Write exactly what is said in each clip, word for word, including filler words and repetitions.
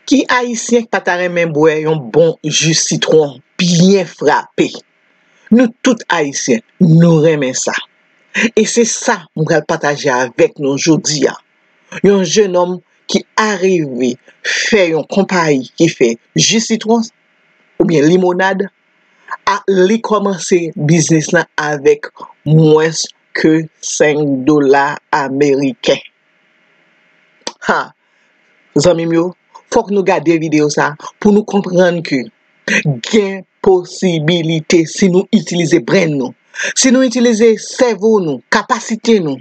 Ki Ayisyen k pa ta renmen bwè yon bon ji sitwon byen frape? Nou tout Ayisyen, nou renmen sa. E se sa m pral pataje avèk nou jodi a. Yon jennonm ki arive fè yon konpayi ki fè ji sitwon oubyen limonad, a, li kòmanse biznis lan avèk mwens ke senk dola ameriken. Ha! Zanmi m yo, fòk nou gade videyo sa pou nou konprann ke gen posibilite si nou itilize brenn nou, si nou itilize sèvo nou, kapasite nou,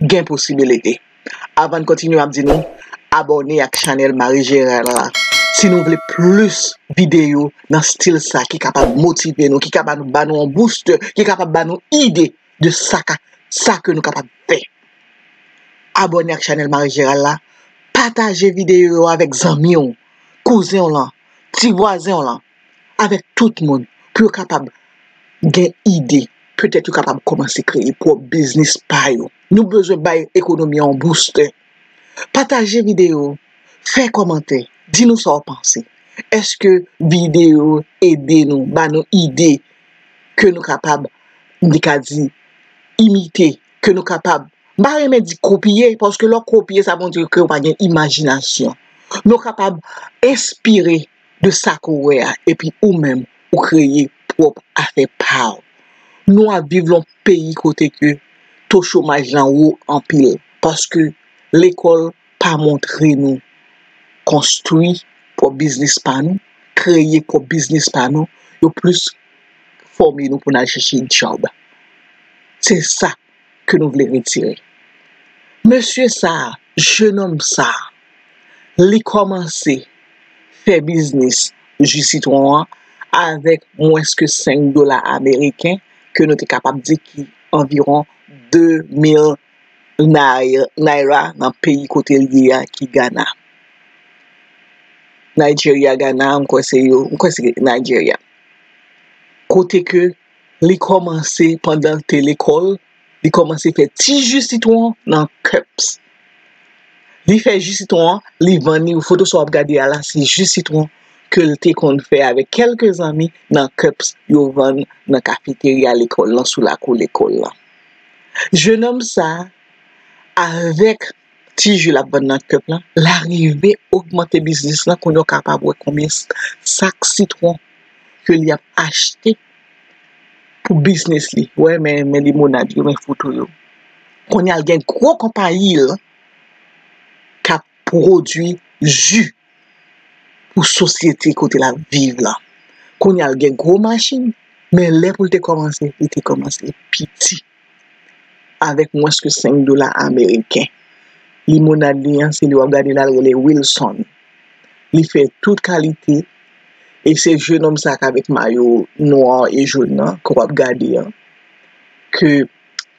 gen posibilite. Avan n kontinye, m ap di nou, abòne ak chanèl Marie Gérard la. Si nou vle plis videyo nan stil sa ki kapab motive nou, ki kapab ba nou yon booster, ki kapab ba nou ide de sa ka, sa ke nou kapab fè. Abòne ak chanèl Marie Gérard la, pataje videyo yo avèk zanmi w, kouzen w lan, ti vwazen w lan, avèk tout moun pou yo kapab gen ide. Petèt yo kapab kòmanse kreye pwòp biznis pa yo. Nou bezwen bay ekonomi an yon booster. Pataje videyo, fè kòmantè, di nou sa w panse. Èske videyo ede nou, ba nou ide ke nou kapab, m te ka di, imite, ke nou kapab, m pa renmen di kopye, paske lè w kopye, sa montre ke w pa gen imajinasyon. Men w kapab enspire de sa ke w wè a, epi ou menm, ou kreye pwòp afè pa w. Nou ap viv nan yon peyi kote ke to chomaj lan wo anpil, paske lekòl pa montre nou konstwi pwòp biznis pa nou, kreye pwòp biznis pa nou, yo plis fòme nou pou n al chèche djòb. Se sa ke nou vle retire. Mesye sa a, jennonm sa a, li kòmanse fè biznis ji sitwon an avèk mwens ke senk dola ameriken, ke nou te kapab di ki anviwon de mil nai-, naira nan peyi kote l ye a, ki Ghana. Nigeria, Ghana, m kwè se yo, m kwè se Nigeria. Kote ke li kòmanse pandan l te lekòl, li kòmanse fè ti ji sitwon nan cups. Li fè ji sitwon an, li vann li. Foto sa w ap gade a la, se ji sitwon ke l te konn fè avèk kèlke zanmi nan cups yo vann nan kafeterya lekòl lan, sou lakou lekòl lan. Jennonm sa a, avèk ti ji l ap vann nan cup lan, l arive ogmante biznis lan, kounye a w kapab wè konbyen s-, sak sitwon ke li ap achte pou biznis li. Wè, men, men limonad yo, men foto yo. Kounye a l gen gwo konpayi l k ap pwodui ji pou sosyete kote l ap viv la. Kounye a l gen gwo machin, men lè pou l te kòmanse, li te kòmanse piti, avèk mwens ke senk dola ameriken. Limonad li an, se li w ap gade la, l rele Wilson. Li fè tout kalite, e se jennonm sa k avèk mayo nwa e jòn nan, ke w ap gade an, ke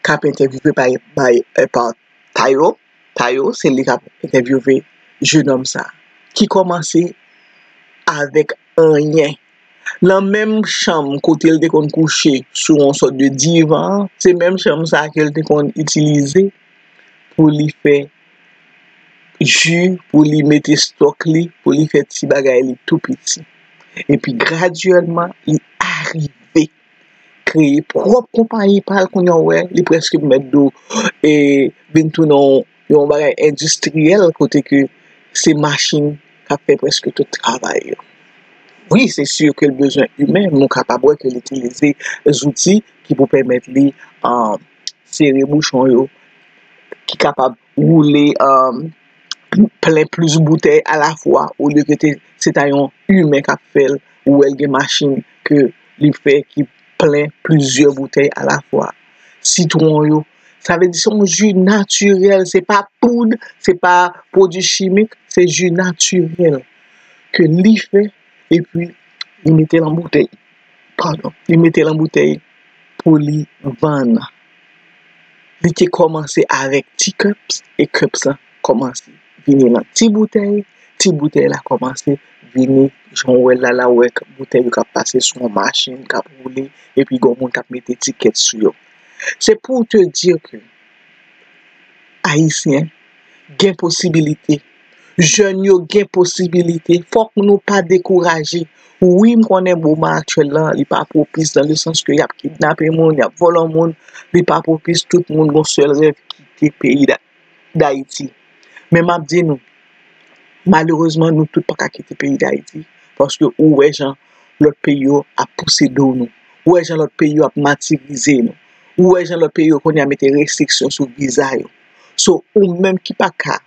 k ap entèvyouve pa, pa, pa Tayo. Tayo, se li k ap entèvyouve jennonm sa, ki kòmanse avèk anyen. Nan menm chanm kote l te konn kouche sou yon sòt de divan, se menm chanm sa ke l te konn itilize pou li fè ji, pou li mete stòk li, pou li fè ti bagay li tou piti. Epi gradyèlman, li arive kreye pwòp konpayi pa l, kounye a w wè, li prèske mèt do, e, vin tounen yon, yon bagay endistriyèl, kote ke se machin k ap fè prèske tout travay yo. Wi, se si ke l bezwen imen, men w kapab wè ke l itilize zouti ki pou pèmèt li, um, sere bouchon yo, ki kapab woule, um, plen plis boutèy alafwa, olye ke te, se ta yon imen k ap fè l, ou wè l gen machin ke li fè ki plen plizyè boutèy alafwa. Sitwon yo, sa vle di se yon ji natirèl, se pa poud, se pa pwodui chimik, se ji natirèl ke li fè, epi li mete l an boutèy. Padon, li mete l an boutèy pou li vann. Li te kòmanse avèk ti cups, e cups la kòmanse vini nan ti boutèy, ti boutèy la kòmanse vini, jan w wè l la, la w wè boutèy yo k ap pase sou yon machin k ap woule, epi gen yon moun k ap mete etikèt sou yo. Se pou te di ke Ayisyen gen posibilite Jèn yo gen posibilite. Fòk nou pa dekouraje. Wi, m konnen moman aktyèl lan, li pa pwopis dan le sans ke y ap kidnape moun, y ap vòlò moun, li pa pwopis, tout moun gon sèl rèv, kite peyi Da-, Dayiti. Men m ap di nou, malerezman, nou tout pa ka kite peyi Dayiti, paske ou wè jan lòt peyi yo ap pouse do nou, ou wè jan lòt peyi yo ap matirize nou, ou wè jan lòt peyi yo kounye a mete restriksyon sou viza yo. So, ou menm ki pa ka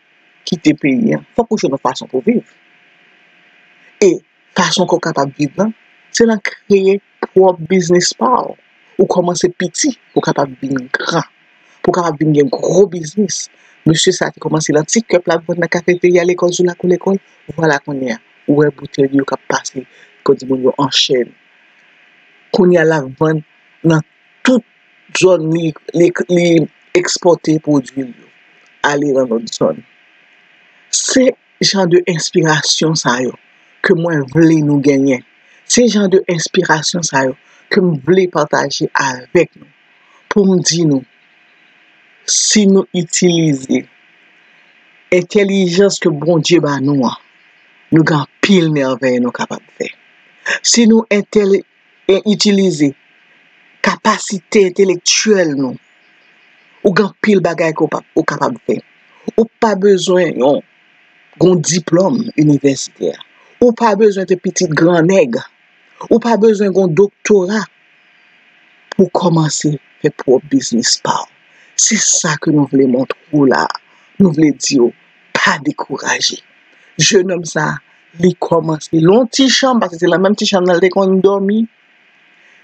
kite peyi an, fòk ou jwenn yon fason pou viv. E fason ke w kapab viv lan, se nan kreye pwòp biznis pa w. Ou kòmanse piti pou w kapab vin gran, pou w kapab vin gen gwo biznis. Mesye sa a te kòmanse lan ti kèp l ap vann nan kafeterya lekòl sou lakou lekòl. Vwala kounye a, ou wè boutèy yo k ap pase, kote moun yo an chèn. Kounye a l ap vann nan tout zòn li, li, li ekspòte pwodui l yo, ale nan lòt zòn. Se jan de enspirasyon sa yo ke mwen vle nou genyen. Se jan de enspirasyon sa yo ke m vle pataje avèk nou. Pou m di nou, si nou itilize entèlijans ke Bondye ba nou an, nou gen anpil mèvèy nou kapab fè. Si nou entèli-, e itilize kapasite entelektyèl nou, ou gen anpil bagay ke w pa, ou kapab fè. Ou pa bezwen yon, gon diplòm inivèsitè. Ou pa bezwen te pitit gran nèg. Ou pa bezwen gon doktora pou w kòmanse fè pwòp biznis pa w. Se sa ke nou vle montre w la. Nou vle di w, pa dekouraje. Jennonm sa a, li kòmanse lan yon ti chanm, paske se lan menm ti chanm nan l te konn dòmi.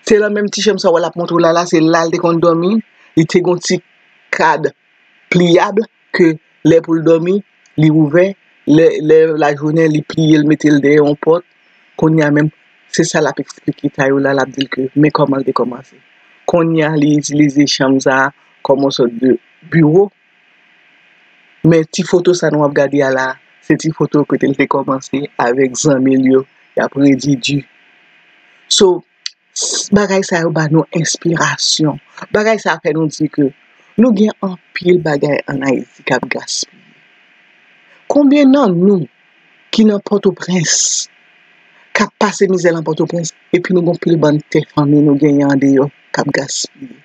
Se lan menm ti chanm sa w wè l ap montre w la, la, se la l te konn dòmi. Li te gon ti kad pliyab ke lè pou l dòmi, li ouvè, lè, lè lajounen, li pliye l, mete l dèyè yon pòt. Kounye a menm, se sa l ap eksplike Tayo la, l ap di l ke men kòman l te kòmanse. Kounye a, li itilize chanm sa a kòm yon sòt de biwo. Men ti foto sa nou ap gade a la, se ti foto kote l te kòmanse avèk zanmi l yo, y ap redi di. So, s-, bagay sa yo ba nou enspirasyon. Bagay sa fè nou di ke nou gen anpil bagay ann Ayiti k ap gaspiye. Konbyen nan nou ki nan Pòtoprens, k ap pase mizè lan Pòtoprens, epi nou gon pil bann tè fanmi nou genyen andeyò k ap gaspiye?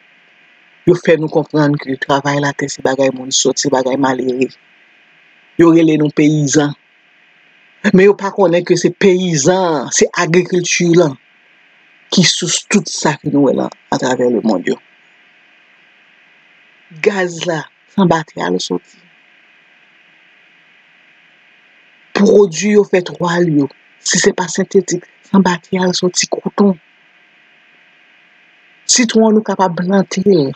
Yo fè nou konprann ke travay latè se bagay moun sòt, se bagay malere. Yo rele nou peyizan. Men yo pa konnen ke se peyizan an, se agrikilti lan ki sous tout sa ke nou wè lan atravè lemonn yo. Gaz la, se anba tè a l soti. Pwodui yo fè twal yo, si se pa sentetik, se anba tè a l soti, koton. Sitwon an, nou kapab plante l.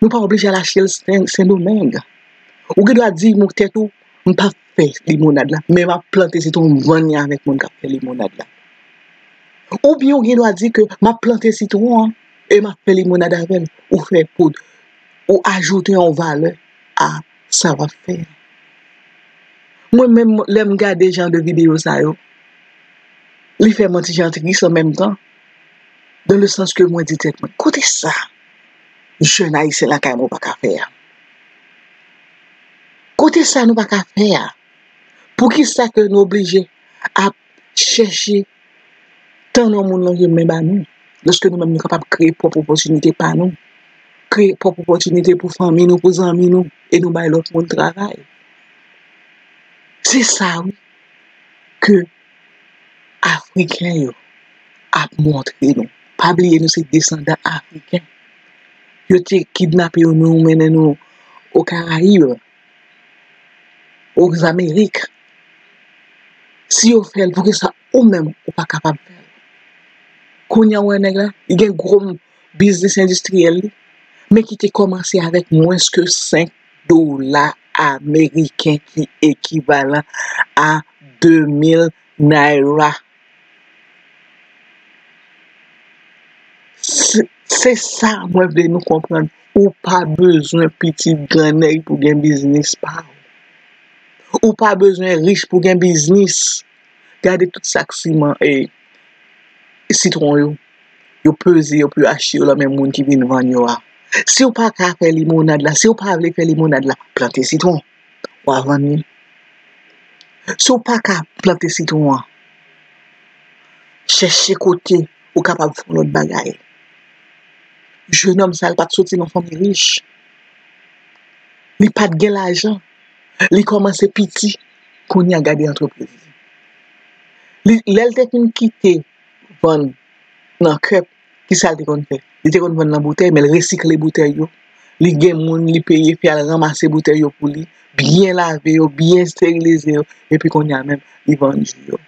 Nou pa oblije al achte l Sen, Sendomeng. Ou gen dwa di pou tèt ou, "M p ap fè limonad la, men m ap plante sitwon, m vann li avèk moun k ap fè limonad la." Oubyen ou gen dwa di ke, "M ap plante sitwon an e m ap fè limonad avè l." Ou fè poud, ou ajoute yon valè a sa w ap fè a. Mwen menm, lè m gade jan de videyo sa yo, li fè m yon ti jan tris an menm tan, dan le sans ke mwen di tèt mwen, "Kote sa jèn ayisyen lakay mwen pa ka fè a? Kote sa nou pa ka fè a? Poukisa ke nou oblije ap chèche tann yon moun lonje men ba nou, lòske nou menm nou kapab kreye pwòp opòtinite pa nou, kreye pwòp opòtinite pou fanmi nou, pou zanmi nou, e nou bay lòt moun travay?" Se sa wi ke Afriken yo ap montre nou. Pa bliye nou se desandan Afriken. Yo te kidnape yo, nou mennen nou o Karayib, Ozamerik. Si yo fè l, poukisa ou menm ou pa kapab fè l? Kounye a ou wè nèg la, li gen gwo biznis endistriyèl li, men ki te kòmanse avèk mwens ke senk dola ameriken, ki ekivalan a de mil naira. Se, se sa mwen vle nou konprann. Ou pa bezwen pitit grannèg pou gen biznis pa w. Ou pa bezwen rich pou gen biznis. Gade tout sak siman e sitwon yo. Yo peze, yo pou yo achte yo lan men moun ki vin vann yo a. Si w pa ka fè limonad la, si w pa vle fè limonad la, plante sitwon. W a vann li. Si w pa ka plante sitwon an, chèche kote ou kapab fè yon lòt bagay. Jenòm sa, li pa t soti nan fanmi rich. Li pa t gen lajan. Li kòmanse piti. Kounye a gade antrepriz li. Li, lè l te fin kite vann nan kèp, ki sa l te konn fè? Li te konn vann nan boutèy, men l resikle boutèy yo. Li gen moun li peye fè al ranmase boutèy yo pou li, byen lave yo, byen esterilize yo, epi kounye a menm, li vann ji yo.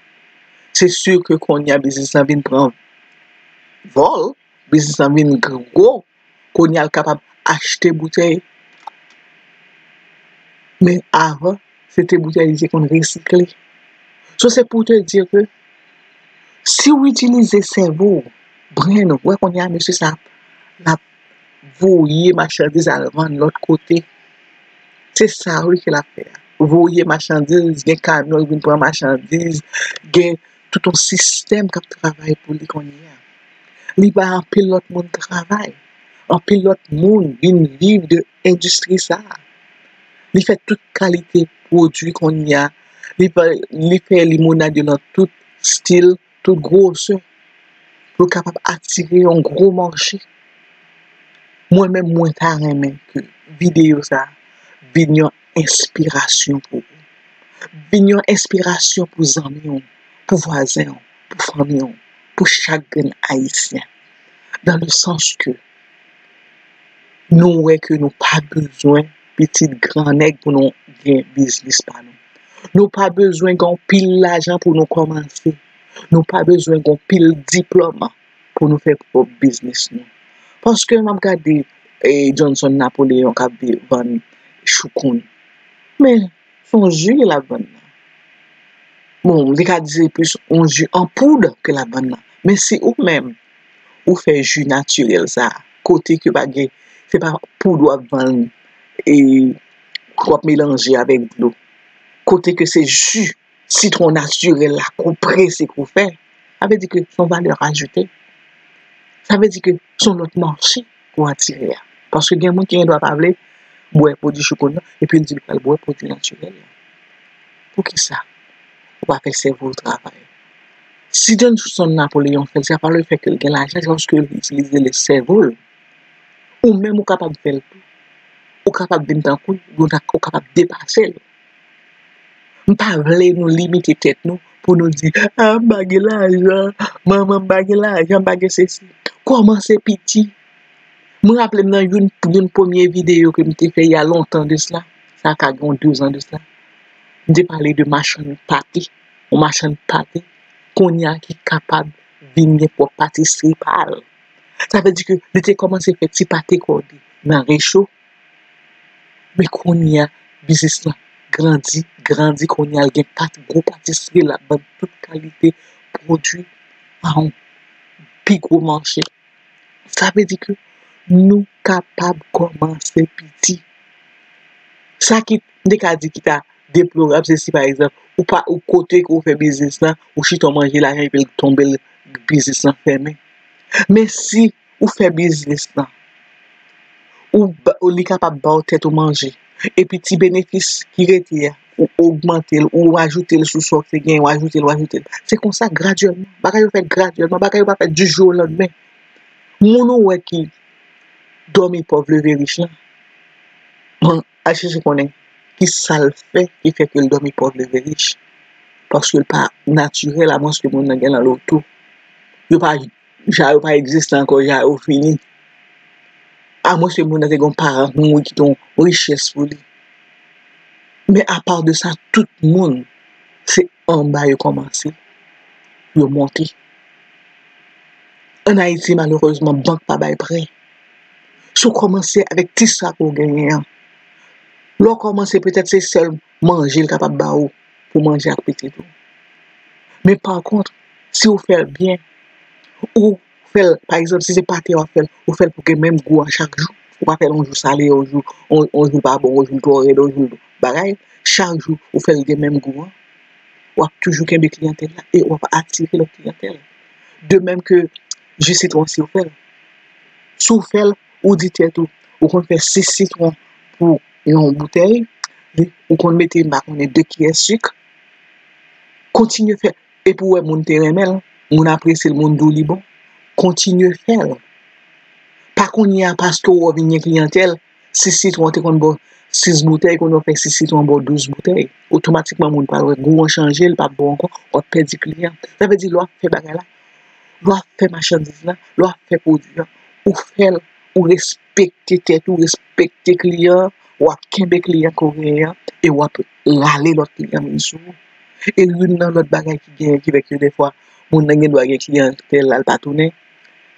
Se si ke kounye a biznis lan vin pran vòl, biznis lan vin gwo, kounye a l kapab achte boutèy. Men avan, se te boutèy li te konn resikle. So, se pou te di ke si w itilize sèvo w, brain ou, wè kounye a mesye sa l ap voye machandiz al vann lòt kote. Se sa wi ke l ap fè a. Voye machandiz, gen kamyon ki vin pran machandiz, gen tout yon sistèm k ap travay pou li kounye a. Li bay anpil lòt moun travay. Anpil lòt moun vin viv de endistri sa a. Li fè tout kalite pwodui kounye a. Li fè, li fè limonad yo nan tout stil, tout gwosè, pou l kapab atire yon gwo mache. Mwen menm, mwen ta renmen ke videyo sa a vin yon enspirasyon pou ou. Vin yon enspirasyon pou zanmi w, pou vwazen w, pou fanmi w, pou chak grenn Ayisyen. Dans le sens que nou wè ke nou pa bezwen pitit gran nèg pou nou gen biznis pa nou. Nou pa bezwen gen yon pil lajan pou nou kòmanse. Nou pa bezwen gen yon pil diplòm pou nou fè pwòp biznis nou. Paske m ap gade eh, Johnson Napoléon k ap vann choukoun. Men, se yon ji l ap vann nan. Bon, m te ka di se plis yon ji an poud ke l ap vann nan. Men si ou menm, ou fè ji natirèl sa a, kote ke pa gen, se pa poud w ap vann e w ap melanje avèk dlo. Kote ke se ji sitwon natirèl la ke w prese ke w fè, sa vle di ke se yon valè ajoute. Sa vle di ke se yon lòt mache ke w atire a. Paske gen moun ki gen dwa pa vle bwè pwodui choukoun nan, epi l di l pral bwè pwodui natirèl la. Poukisa ou pa fè sèvo w travay? Si Johnson Napoléon fè l, se pa lefèt ke l gen lajan, se paske l itilize sèvo l. Ou menm ou kapab fè l tou. Ou kapab vin tankou l, ou kapab depase l. M pa vle nou limite tèt nou pou nou di, a, m pa gen lajan, manman m pa gen lajan, m pa gen sesi. Kòmanse piti. Mwen raple m nan youn, youn premye videyo ke m te fè y a lontan de sila, sa ka gen yon dezan de sila. M te pale de machann pate, yon machann pate, kounye a ki kapab vin gen pwòp patisri pa l. Sa vle di ke li te kòmanse fè ti pate kòde nan recho, men kounye a, biznis lan grandi, grandi, kounye a l gen pat, gwo patisri, l ap vann tout kalite pwodui a yon pi gwo mache. Sa vle di ke nou kapab kòmanse piti. Sa ki, m te ka di ki ta deplorab, se si pa egzanp, ou pa, ou kote ke w fè biznis lan, ou chita w manje lajan epi l tonbe, l, biznis lan fèmen. Men si ou fè biznis lan, ou, ou li kapab ba w tèt ou manje, epi ti benefis ki rete a, ou ogmante l, ou ajoute l sou sa w te genyen, ou ajoute l, ou ajoute l. Se konsa, gradyèlman. Bagay yo fèt gradyèlman, bagay yo pa fèt di jou o landmen. Moun ou wè ki dòmi pòv leve rich lan, al chèche konnen ki sa l fè ki fè ke l dòmi pòv leve rich. Paske l pa natirèl, amwenske moun nan gen nan loto. Yo pa, ja yo pa egziste ankò, ja yo fini. Amwenske moun nan te gen yon paran ki mouri kite yon richès pou li. Men apa de sa, tout moun, se anba yo kòmanse, yo monte. Ann Ayiti, malerezman, bank pa bay prè. Si w kòmanse avèk ti sa ke w genyen an, lè w kòmanse, petèt se sèl manje l kapab ba ou pou manje ak pitit ou. Men pa kont, si w fè l byen, ou fè l, pa egzanp, si se pate w ap fè l, ou fè l pou gen menm gou a chak jou. Ou pa fè l yon jou sale, yon jou, yon, yon jou l pa bon, yon jou l twò rèd, yon jou l bagay. Chak jou, ou fè l gen menm gou an. W ap toujou kenbe kliyantèl la e w ap atire lòt kliyantèl. De menm ke ji sitwon, si w fè l. Si w fè l, ou di tèt ou, ou konn fè sis sitwon pou yon boutèy, ou konn mete, m pa konnen, de kiyè sik, Kontinye fè. Epi w wè moun te renmen l, moun apresye l, moun di w li bon. Kontinye fè l. Pa kounye a, paske w vin gen kliyantèl, si sitwon te konn ba w sis boutèy, kounye a w fè sis sitwon ba w douz boutèy. Otomatikman, moun pral wè gou an chanje, l p ap ba w ankò, w ap pèdi kliyan. Sa vle di, lè w ap fè bagay la, lè w ap fè machandiz la, lè w ap fè pwodui a, ou fè l, ou respekte tèt ou, respekte kliyan an, w ap kenbe kliyan ke w genyen an, e w ap rale lòt kliyan vin sou ou. E youn nan lòt bagay ki genyen ki fè ke dèfwa moun nan gen dwa gen kliyantèl la, l pa tounen,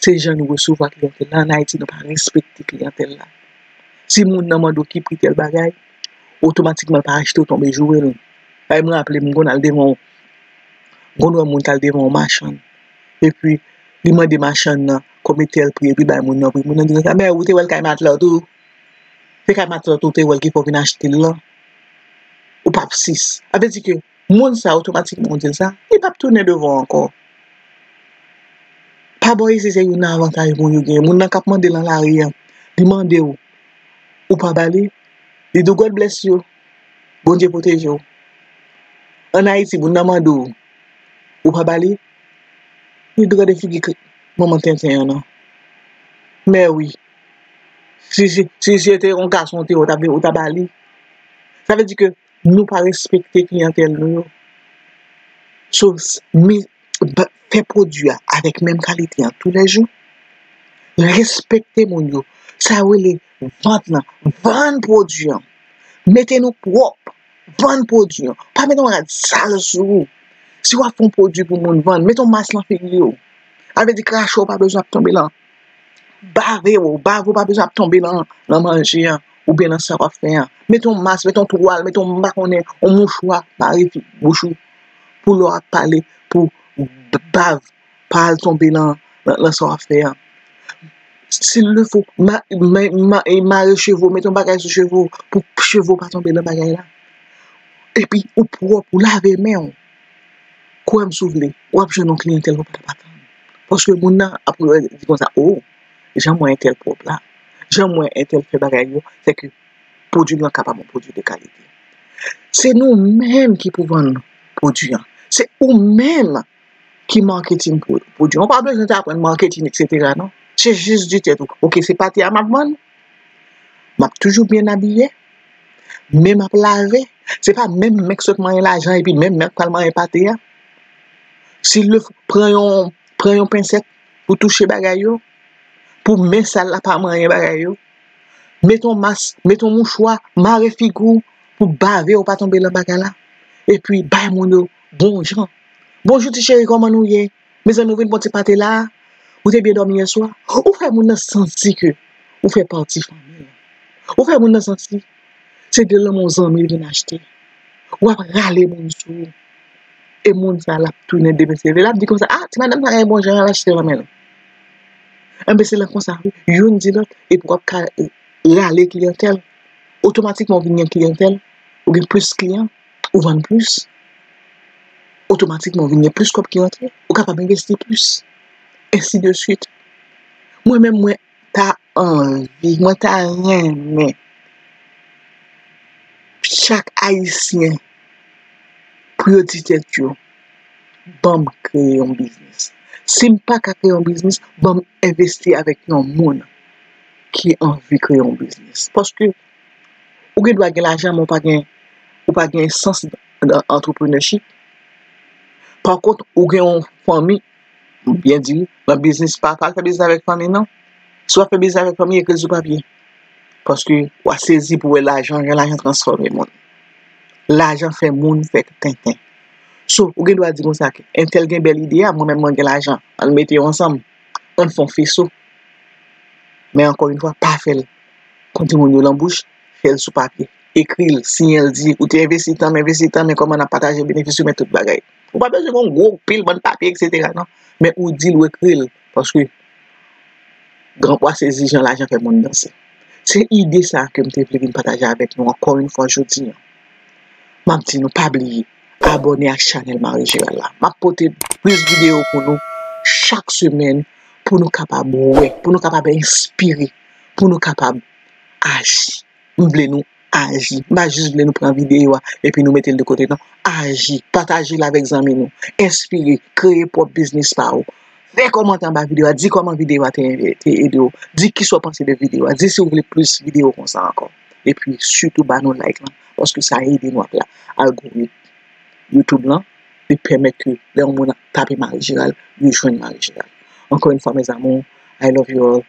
se jan nou resevwa kliyantèl la. Ann Ayiti, nou pa respekte kliyantèl la. Si moun nan mande w ki pri tèl bagay, otomatikman l pa achte, w tonbe joure l. Bay mwen raple m, m konn al devan yon, m konn wè moun k al devan yon machann. Epi, li mande machann nan konbyen tèl pri, epi bay moun nan pri. Moun nan di konsa, men ou te wè l kay matlòt ou? Se kay matlòt ou te wè l ki fè w vin achte l lan? Ou p ap sis. Sa vle di ke moun sa otomatikman ou di l sa, li p ap tounen devan w ankò. Pa bò isi se youn nan avantaj moun yo genyen. Moun nan k ap mande lan lari an, li mande w, ou pa ba li, li di w God bless you, Bondye pwoteje w. Ann Ayiti, moun nan mande w, ou pa ba li, li di gade figi manman tenten an non. Mè wi. Si, si, si se te yon gason te, ou ta, ou ta ba li. Sa vle di ke nou pa respekte kliyantèl nou yo. So, mi, fè pwodui a avèk menm kalite an toulèjou. Respekte moun yo. Sa yo rele vant lan. Vann pwodui an. Mete nou pwòp. Vann pwodui an. Pa mete yon rad sal sou ou. Si w ap fè yon pwodui pou moun vann, mete yon mas lan figi w. Sa vle di krache w pa bezwen ap tonbe lan. Bave w, bave w pa bezwen ap tonbe lan, lan manje an, oubyen lan sa w ap fè an. Mete yon mas, mete yon twal, mete yon, m pa konnen, yon mouchwa, mare fi, bouch ou, pou lè w ap pale, pou bav pa al tonbe lan, lan, lan sa w ap fè an. Si l le fo, ma, ma, ma, e mare cheve w, mete yon bagay sou cheve w, pou cheve w pa tonbe lan bagay la. Epi, ou pwòp, ou lave men w. Kwè m si w vle, w ap jwenn yon kliyantèl ou pa t ap atann. Paske moun nan ap di konsa, o, jan m wè entèl pwòp la, jan m wè entèl fè bagay yo, se ke pwodui lan kapab yon pwodui de kalite. Se nou menm ki pou vann pwodui an. Se ou menm ki maketin pwodui an. Ou pa bezwen te aprann maketin, etsetera non. Se jis di tèt ou, oke, se pate a m ap vann. M ap toujou byen abiye. Men m ap lave. Se pa menm men k sot manyen lajan epi menm men k pral manyen pate a. Si l le fo, pran yon, pran yon pensèt pou touche bagay yo, pou men sal la pa manyen bagay yo. Mete yon mas, mete yon mouchwa, mare figi w pou bave w pa tonbe lan bagay la. Epi bay moun yo bon jan. Bonjou ti cheri, kòman nou ye? Mezanmi, ou vin pran ti pate la? Ou te byen dòmi yè swa? Ou fè moun nan santi ke ou fè pati fanmi l. Ou fè moun nan santi se de lanmou zanmi l vin achte. W ap rale moun sou ou. E moun sa l ap tounen demen se vle. L ap di konsa, a, ti madanm sa gen bon jan, al achte nan men l. Enben, se lan konsa, wi. Youn di lòt, epi w ap ka rale kliyantèl. Otomatikman, ou vin gen kliyantèl, ou gen plis kliyan, ou vann plis. Otomatikman, ou vin gen plis kòb ki rantre, ou kapab envesti plis. Ensi de swit. Mwen menm, mwen ta anvi, mwen ta renmen chak Ayisyen pou yo di tèt yo, ban m kreye yon biznis. Si m pa ka kreye yon biznis, ban m envesti avèk yon moun ki anvi kreye yon biznis. Paske ou gen dwa gen lajan, men ou pa gen, ou pa gen sans nan entrepreneurship. Pa kont, ou gen yon fanmi, m byen di, nan biznis pa, pa al fè biznis avèk fanmi non. Si w ap fè biznis avèk fanmi, ekri l sou papye. Paske w a sezi pou wè lajan, jan lajan transfòme moun. Lajan fè moun fè tenten. So, ou gen dwa di konsa ke entèl gen bèl ide a, mwen menm mwen gen lajan, ann mete yo ansanm, ann fè yon feso. Men ankò yon fwa, pa fè l kon timoun yo lan bouch, fè l sou papye. Ekri l, siyen l, di, ou te envesti tan, men envesti tan, men kòman n ap pataje benefis yo, men tout bagay. Ou pa bezwen gen yon gwo pil bann papye, etsetera non. Men ou di l, ou ekri l, paske gran pwa sezi jan lajan fè moun danse. Se ide sa ke m te vle vin pataje avèk nou ankò yon fwa jodi an. M ap di nou pa bliye abòne ak chanèl Marie Gérald la. M ap pote plis videyo pou nou chak semèn pou nou kapab wè, pou nou kapab enspire, pou nou kapab aji. M vle nou aji. M pa jis vle nou pran videyo a epi nou mete l de kote, non. Aji, pataje l avèk zanmi nou, enspire, kreye pwòp biznis pa ou. Fè kòmantè anba videyo a, di kòman videyo a te, te ede w. Di kisa w panse de videyo a. Di si w vle plis videyo konsa ankò. Epi sitou ba nou like lan, paske sa ede nou ak la algoritm YouTube lan, li pèmèt ke lè yon moun ap tape Marie Gérald, li jwenn Marie Gérald. Encore une fois, mes amours, I love you all.